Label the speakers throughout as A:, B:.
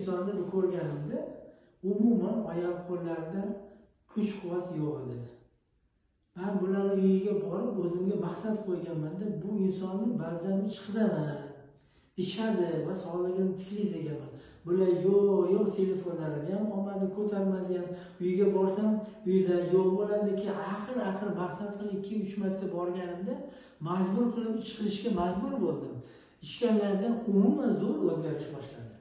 A: insonni bu ko'rganimda umuman oyoq qo'llarida kuch quvvat yo'q edi. Men bularni uyiga borib o'zimga maqsad qo'yganmanda, bu insonni balzamni ichqizaman, ichadi va sog'lig'ini tiklaydi deganman. Bular yo'q, telefonlarini ham olmadi, ko'tarmadi ham. Uyga borsam uyda yo'q bo'ladiki, axir maqsad qilib 2-3 marta borganimda majbur qilib ichqizishga majbur bo'ldim. Ichganlaridan umuman zo'r o'zgarish boshlandi.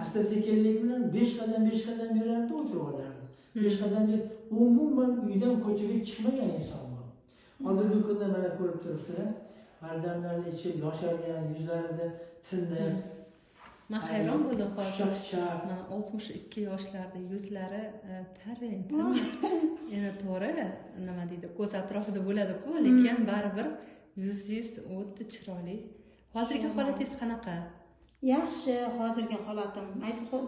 A: Asta sekinlik bilan 5 qadam 5 qadam yurardi, o'tirib olardi. 5 qadam umuman uydan ko'chaga chiqmagan inson bu. Hozirgi kunda mana ko'rib turibsizlar, balzamlarni ichib yoshargan, yuzlarida tiniq.
B: Men hayron bo'ldim hozir. Mana 62 yoshlarda yuzlari tarang. Endi to'g'ri, nima deydi, ko'z atrofida bo'ladi-ku, lekin baribir yuzingiz o'ta chiroyli. Hozirgi holatingiz qanaqa?
C: Yaxshi, hozirgi holatim.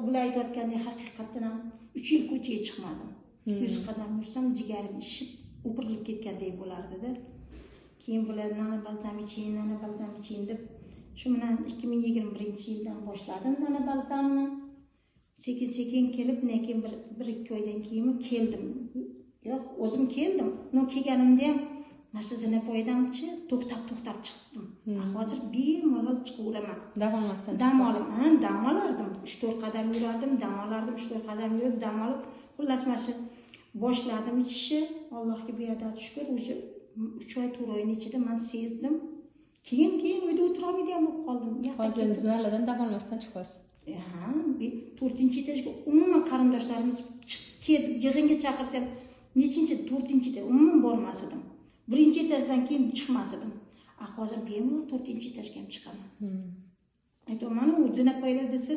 C: Bular aytayotgandek haqiqatdan ham 3 yil ko'chaga chiqmadim. 100 qadam yursam jigarim ishib, o'pirilib ketgandek bo'lardi-da. Keyin bular nana balzam iching, nana balzam iching deb shu bilan 2021-yildan boshladim nana balzamni. Sekin-sekin kelib, lekin bir ikki oydan keyin keldim. Yo'q, o'zim keldim. No kelganimda ham mana shu zinapoyadanchi to'xtab-to'xtab chiqdim. Hozir bemalol chiqaveraman.
B: Dam olmasdan
C: dam olib, dam olardim. 3-4 qadam yurardim, dam olardim, 3-4 qadam yurib, dam olib, xullas mana shu boshladim ichishni. Allohga beadad shukr, o'sha 3 oy 4 oyning ichida men sezdim. Keyin uyda o'tirolmaydigan bo'lib qoldim.
B: Hozir zinalardan dam olmasdan chiqasiz.
C: Ha, 4-etajga umuman qarindoshlarimiz chiqib ketib yig'inga chaqirsa, nechinchi 4-da umuman bormas edim. 1-etajdan keyin chiqmas edim. Hozir bemalol 4-etajga ham chiqaman. Aytaman, u zinapoyalar desa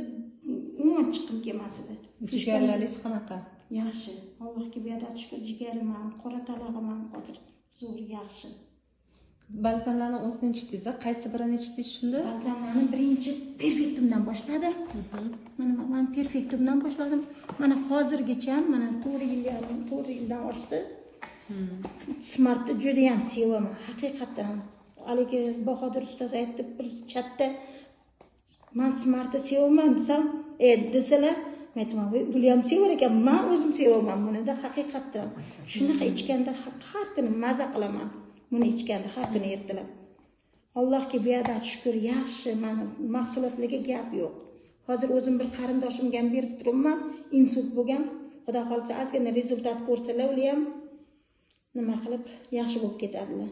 C: umuman chiqqim kelmas edi.
B: Jigarlaringiz qanaqa?
C: Yaxshi. Allohga beadad shukr, jigarim ham, qora talag'im ham hozir zo'r, yaxshi.
B: Balzamlarni o'zini ichdingiz, qaysi birini ichdingiz shunda?
C: Balzamlarni birinchi Perfektumdan boshladim. Mana men Perfektumdan boshladim. Mana hozirgacha mana 4 yil yarim, 4 yildan oshdi. Smartni juda ham sevaman, haqiqatan. Haligi Bahodir ustoz aytdi bir chatda, men Smartni sevaman desam, desalar, men aytaman, bular ham sevar ekan, men o'zim sevaman buni-da, haqiqatan. Shunaqa ichganda har kuni maza qilaman. Buni ichganda har kuni ertalab. Allohga beadad shukr, yaxshi, mana mahsulotlarga gap yo'q. Hozir o'zim bir qarindoshimga ham berib turibman, insult bo'lgan. Xudo xolisa ozgina rezultat ko'rsalar, ular ham nima qilib yaxshi bo'lib ketadilar.